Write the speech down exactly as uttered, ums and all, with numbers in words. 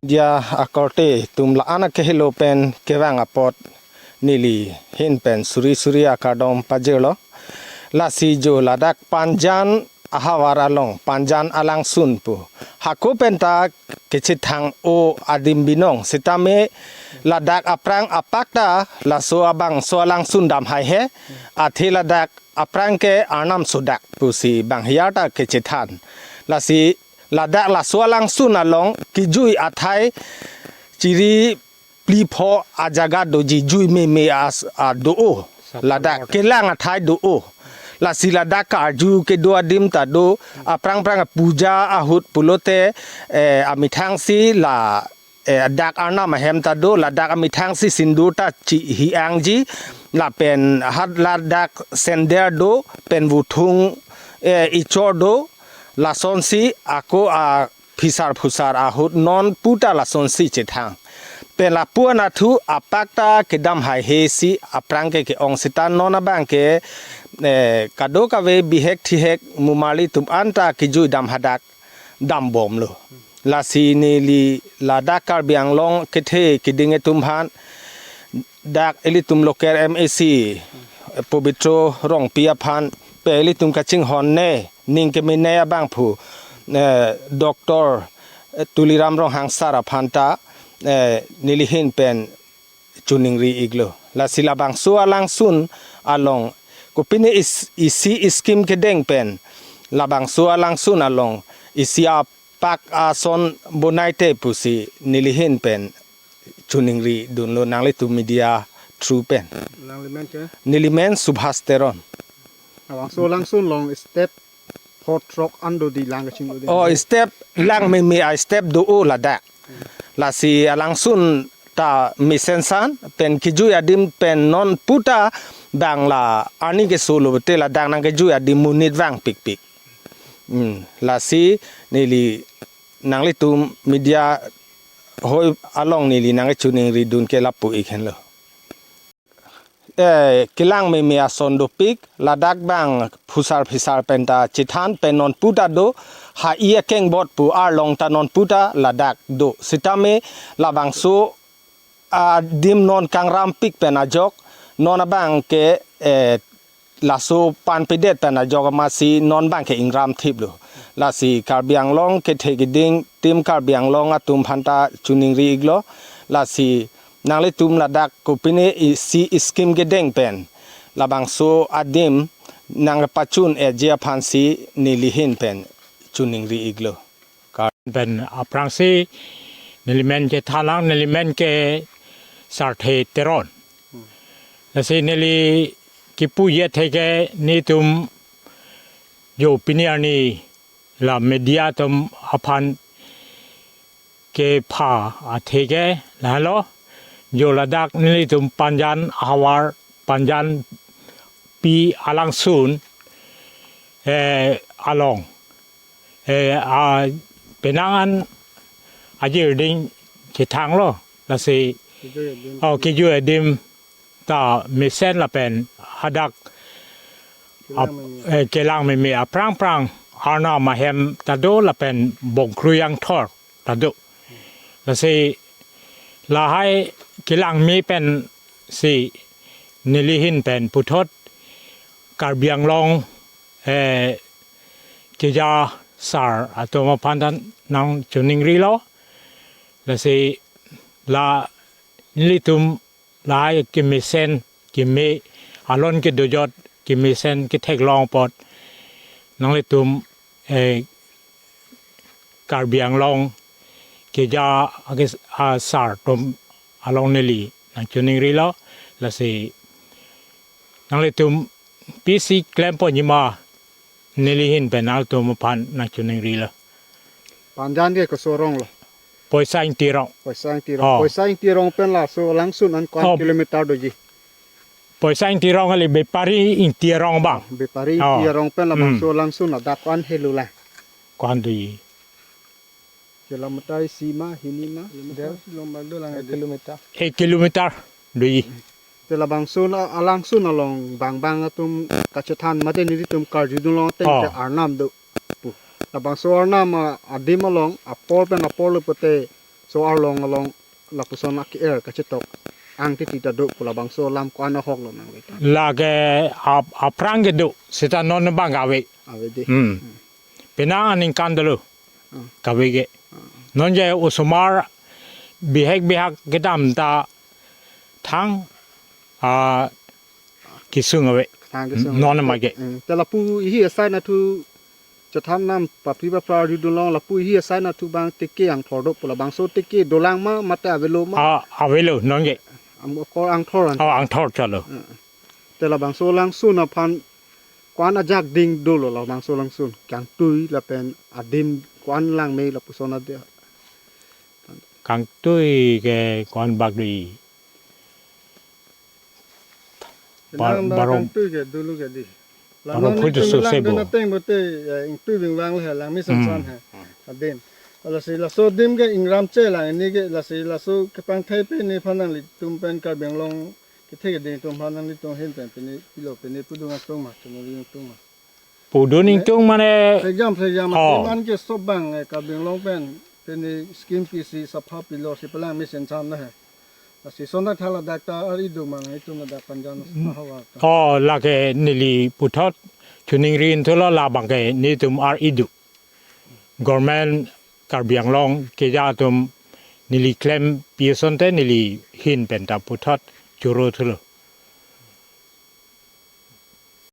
Dia akorte atum la-an akehelo pen kevang apot neli ahin pen suri suri akardom pajirlo. Lasi jo ladak Panjan ahavar along, Panjan alangsun pu, hako penta kechethang-o adim binong sitame ladak aphrang apak ta laso abangso alangsun dam haihe, athe ladak aphrang ke Arnam sodak pusi bang hiar ta kechethan. Lasi ladak laso alangsun along kejui athai chiri phli pho ajaga doji, jui meme as a do-o. Ladak kelang athai do-o. Lasi ladak karju kedo adim ta do, aphrang phrang puja ahut pulote, eh, amethang si la, eh, dak Arnam ahem ta do, ladak amethang si sindur ta chihi-angji, lapen hat ladak sender do, pen vuthung, eh, ichor do, lasonsi ako a phisar phusar ahut non puta lasonsi chethang. Pen lapu-an athu apak ta kedam haihe si aphrang ke ke-ong seta non abang ke, eh, kadokave bihek thihek mumarli atum anta kejui dam hadak dambomlo. Lasi neli ladak Karbi Anglong kethe keding atum aphan, dak ilitum local M A C Pobitro Rongpi aphan, pe ilitum kachinghon ne ning kemenei abangphu, eh, Doctor, eh, Tuliram Ronghang sir aphan ta, eh, neli ahin pen choningri-iklo. Lasi labangso alangsun along kopine is-, isi scheme kedeng pen labangso alangsun along isi apak ason bonai te pusi neli ahin pen choningri dunlo nanglitum media through pen. Nangli men ke? Neli men Subhas Teron. Labangso alangsun along step pho throk an do di lang kachinglu di. Oh, step lang meme a step do-o ladak. Lasi alangsun ta mesensan pen kejui adim pen non puta bang la arni kesolo bete ladak nangkejui adim monit vangpikpik. Hmm, lasi neli nanglitum media hoi along neli nangkechoningri dun ke lapu-ik henlo. Eh, kelang meme ason dopik, ladak bang phusar phisar penta chethan pen non puta do, ha-i akengbot pu arlong ta non puta ladak do. Sitame labangso adim non kangrampik pen ajok, non abang ke, eh, laso panpedet pen ajok amatsi non bang ke ingramthiplo. Lasi Karbi Anglong kethe keding, Team Karbi Anglong atum aphan ta choningri-iklo. Lasi nanglitum ladak kopine isi scheme kedeng pen labangso adim nangpachun-eji aphansi neli ahin pen choningri-iklo. Kar- Pen aphrangsi neli men ke thanang, neli men ke Sarthe Teron. Lasi neli kipu-et atheke netum jo pini arni la media atum aphan kepha atheke lahelo, jo ladak nelitum Panjan ahavar, Panjan pi alangsun, eh, along, eh, a penang an ajirding chethanglo, lasi, oh, kejui adim ta mesen lapen hadak ap-, eh, kelang meme aphrang phrang Arnam ahem ta do lapen bongkrui angthor ta do. Lasi lahai kelang me pensi neli ahin pen puthot Karbi Anglong, eh, keja sar atum aphan ta nangchoningrilo. Lasi la nelitum lahai kemesen keme alon kedojot kemesen ketheklong apot nanglitum, eh, Karbi Anglong keja ake, ah, sar atum along neli nangchoningrilo. Lasi nanglitum pisi klemponji ma neli ahin pen nangtum aphan nangchoningrilo. Panjan ke koso arong lo? Poisa Ingti arong. Poisa Ingti arong. Oh. Poisa Ingti arong pen laso alangsun an ko-an, oh, kilometer doji? Poisa Ingti arong kali, Bepari Ingti arong abang. Bepari, oh, Ingti arong pen labangso, hmm, alangsun ladak ko-an helo la? Ko-an doji? Kilometer isi ma, hini ma? Kilometer, der, lomba do lang ek kilometer. Ek kilometer doji. Te labangso na alangsun along bang bang atum kachethan mate nelitum karjudunlong ateng, oh, te Arnam do pu. Labangso Arnam a-, adim along apor pen apor lo pute So arlong along lapuson ake-er kachetok ang titi ta do pu labangso alam ko-an ahok lo nangve ta. Lake ap-, aphrang kedo seta non bang ave. Ave dei. Hmm. Hmm. Penang aningkan dolo. Hmm. Kave ke. Hmm. Non je osomar bihek bihak kedam ta thang, ah, kesung ave. Thang kesung. Non ave. Make. Hmm. Te lapu ihi asai nathu chethan nam papri papra ri dun long lapu ihi asai nathu bang teke angthor do pu labangso teke dolang ma mate avelo ma? Ah, avelo non ke. Am ko angthor an. Oh, angthor chalo. Hmm. Te labangso langsun aphan ko-an ajak ding dolo labangso langsun. Kangtui lapen adim ko-an langme lapuson ade. Kangtui ke ko-an bak dei. Bar-, Nang da baro, kangtui ke dolo ke dei. Baro Langnon phutu ingtung so lang sebo. Dun ateng bote, eh, ingtui bingvang le he, langme sansan he. Hmm. Adim. Lasi laso adim ke ingram che lang ini ke lasi laso kepangthai pini aphan nanglitum pen Karbi Anglong kethe keding atum aphan nanglitum ahin pen pini pilo pini pudun atum ma, chunuri atum ma. Pudun ingtung mane. Exam, exam, oh. Adim an ke sob bang, eh, Karbi Anglong pen, pini scheme pisi sapha pilo si pelang mesen cham na he. Lasi sonda thala dak ta ar-i do mang, itum dak panjan Mm. Hawa ta. Oh, lake neli puthot, chuning rin thulo labang ke, netum ar-i do. Government Karbi Anglong keja atum neli klem pi asonte neli ahin pen ta puthot choro thulo.